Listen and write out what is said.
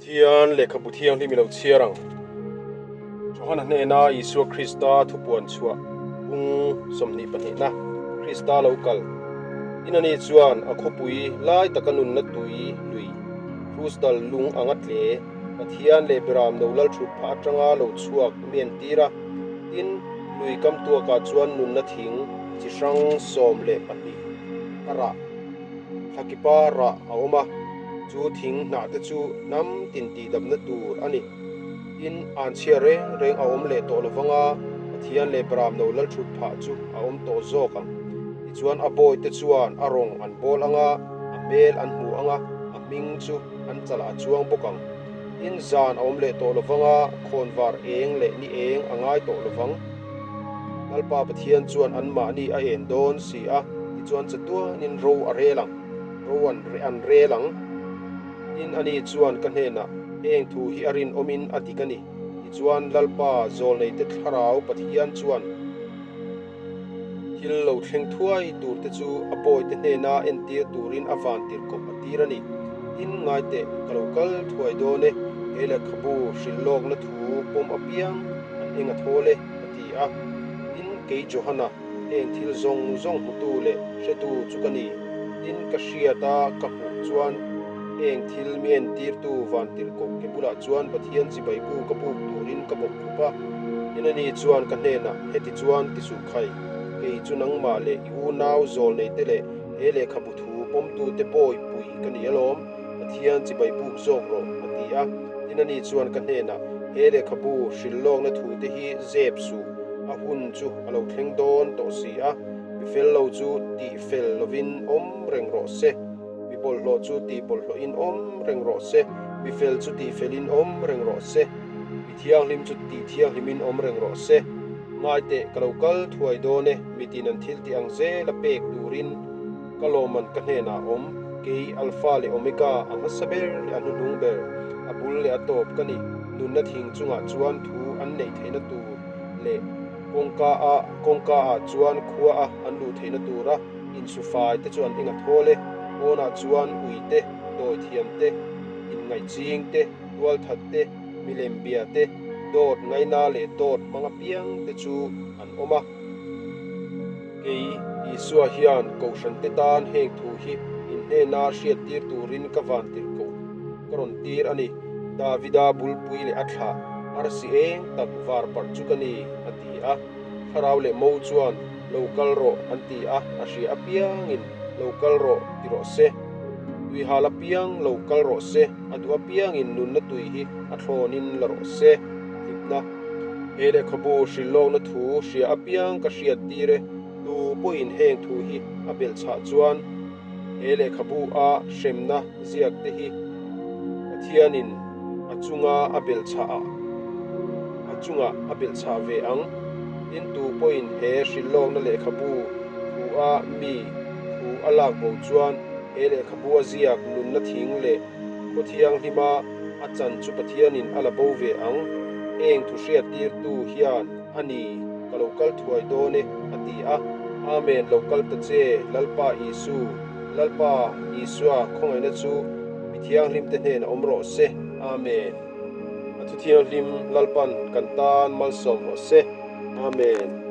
Pathian lehkhabu thianghlim i lo chhiar ang. Johana hnena Isua Krista thupuan chhuah bung 22na Krista lo kal. Tin ani chuan a khawpui lai taka nunna tui lui, krustal lung anga tle, Pathian leh Beram no lal thut phah atanga lo chhuak mi an tir a. Tin, lui kam tuakah chuan nunna thing chi hrang 12 a rah. Thlakipa rah a awm a, chu thing hnah te chu hnam tin tihdamna tur a ni. Tin, anchhia reng reng a awm leh tawh lovang a, Pathian leh Beram no lal thut phah chu a awm tawh zawk ang. Tichuan a bawi te chuan a rawng an bawl ang a, a hmel an hmu ang a, a hming chu an chalah a chuang bawk ang. Tin, zan a awm leh tawh lovang a, khawnvar eng leh ni eng a ngai tawh lovang. Lalpa Pathian chuan anmahni a en dawn si a, tichuan chatuanin ro a rel ang, ro an an rel ang. Tin, ani chuan ka hnenah, Heng thu hi a rinawmin a dik a ni. Tichuan, Lalpa zawlneite thlarau Pathian chuan thil lo thleng thuai turte chu a bawite hnena entir turin a vantirhkoh a tir a ni. Tin, ngaiteh, ka lo kal thuai dawn e, he lehkhabu hrilhlawkna thu pawm apiang an eng a thawl e, a ti a. Tin, kei Johana, heng thil zawng zawng hmutu leh hretu chu ka ni. Tin, ka hriat a ka hmuh chuan heng thil mi entirtu vantirhkoh ke bulah chuan Pathian chibai bu ka buk turin ka bawk khup a. Tin, ani chuan ka hnenah, Heti chuan ti suh khai, kei chu nangmah leh i unau zawlneite leh he lehkhabu thu pawmtute pawi pui ka ni alawm, Pathian chibai buk zawk rawh, a ti a. Tin, ani chuan ka hnenah, He lehkhabu hrilhlawkna thute hi zep suh, a hun chu a lo thleng dawn tawh si a, mi fel lo chu tih fel lovin awm reng rawh se, mi bawlhhlawh chu tih bawlhhlawhin awm reng rawh se, mi fel chu tih felin awm reng rawh se, mi thianghlim chu tih thianghlimin awm reng rawh se. Ngaiteh, ka lo kal thuai dawn e, mitin an thil tih ang zela pek turin ka lawmman ka hnenah a awm. Kei Alpha leh Omega, a hmasa ber leh a hnuhnung ber, a bul leh a tawp ka ni. Nunna thing chungah chuan thu an neih theihna tur leh kawngka a kawngka ah chuan khua a an luh theihna tura insufai te chu an eng a thawl e. Pawnah chuan ui te, dawithiam te, inngaihching te, tualthat te, milem bia te, dawt ngaina leh dawt hmang apiang te chu an awm a. Kei, Isua hian Kohhran te tan heng thu hi in hnena hriattir turin ka van tirh koh ka rawn tir a ni. Davida bulpui leh a thlah arsi eng tak var parh chu ka ni, a ti a. Thlarau leh Mo chuan, Lo kal rawh, an ti a, a hria apiangin, Lo kal rawh, ti rawh se. Tuihal apiang lo kal rawh se, a duh apiangin nunna tui hi a thlawnin la rawh se. Tlipna. He lehkhabu hrilhlawkna thu hria apiang ka hriat tir e, tu pawhin heng thu hi a belh chhah chuan he lehkhabu a hremna ziak te hi Pathianin a chunga a belh chhah a a chungah a belh chhah ve ang. Tin, tu pawhin he hrilhlawkna lehkhabu thu a mi thu a lak bo chuan he lehkhabu a ziak nunna thing leh khaw thianghlima a chan chu Pathianin a la bo ve ang. Heng thu hriattirtu hian a ni, ka lo kal thuai dawn e, a ti a. Amen, lo kal ta che, Lalpa Isu. Lalpa Isua khawngaihna chu mi thianghlimte hnenah awm rawh se. Amen. A thu thianghlim Lalpan kan tan malsawm rawh se. Amen.